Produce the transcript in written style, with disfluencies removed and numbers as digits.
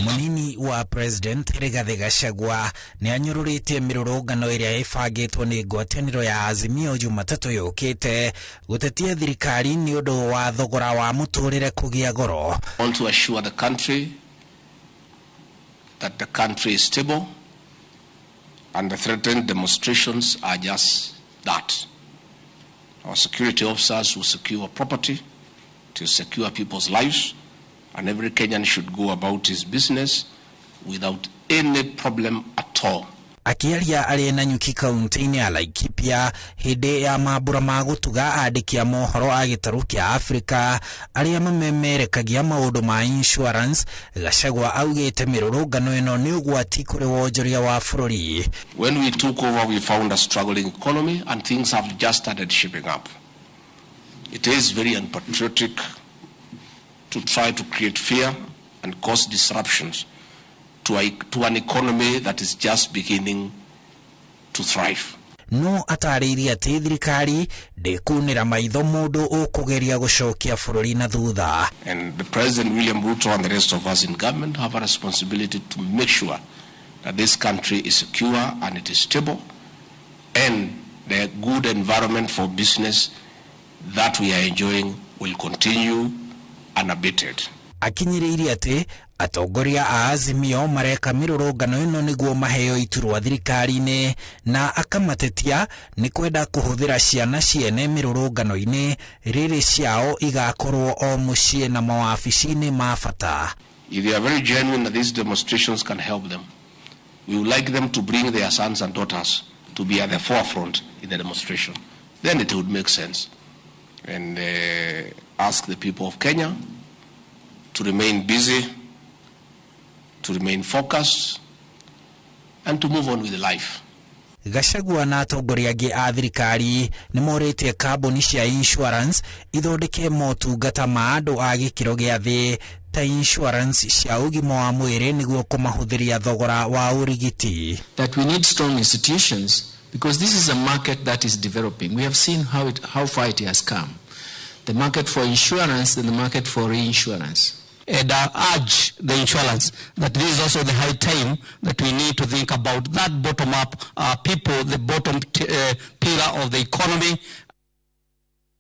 Munini wa President Rigathi Gachagua nĩ anyũrũrĩtie mĩrũrũngano ĩrĩa ĩbangĩtwo nĩ ngwatanĩro ya Azimio Jumatatũ yũkĩte gũtetia thirikari nĩ ũndũ wa thogora wa mũtũrĩre kũgĩa goro. I want to assure the country that the country is stable and the threatened demonstrations are just that. Our security officers will secure property to secure people's lives, and every Kenyan should go about his business without any problem at all. Akĩaria arĩ Nanyuki kaunti-inĩ ya Laikipia hĩndĩ ya mambura ma gũtuga andĩki a mohoro a gĩtarũ kĩa Afrika arĩa mamemerekagia maũndũ ma insurance, Gachagua augĩte mĩrũrũngano ĩno nĩ ũgwati kũrĩ wonjoria wa bũrũri. When we took over, we found a struggling economy and things have just started shaping up. It is very unpatriotic to try to create fear and cause disruptions to an economy that is just beginning to thrive. No atarĩirie atĩ thirikari ndĩkunĩra maitho mũndũ ũkũgeria gũcokia bũrũri na thutha. And the President William Ruto and the rest of us in government have a responsibility to make sure that this country is secure and it is stable, and the good environment for business that we are enjoying will continue unabated. Akinyĩrĩirie atĩ atongoria a Azimio mareka mĩrũrũngano ĩno nĩguo maheo iturwa thirikari-inĩ, na akamatetia nĩ kwenda kũhũthĩra ciana ciene mĩrũrũngano-inĩ rĩrĩ ciao igakorwo o mũciĩ na mawabici-inĩ ma bata. If they are very genuine that these demonstrations can help them, we would like them to bring their sons and daughters to be at the forefront in the demonstration. Then it would make sense. And ask the people of Kenya to remain busy, to remain focused, and to move on with life. Gachagua na atongoria angĩ a thirikari nĩ morĩtie kambuni cia insurance ithondeke motungata ma andũ a gĩkĩro gĩa thĩ ta insurance cia ũgima wa mwĩrĩ nĩguo kũmahũthĩria thogora wa ũrigiti. That we need strong institutions because this is a market that is developing. We have seen how far it has come. The market for insurance and the market for reinsurance. And I urge the insurance that this is also the high time that we need to think about that bottom-up people, the bottom pillar of the economy,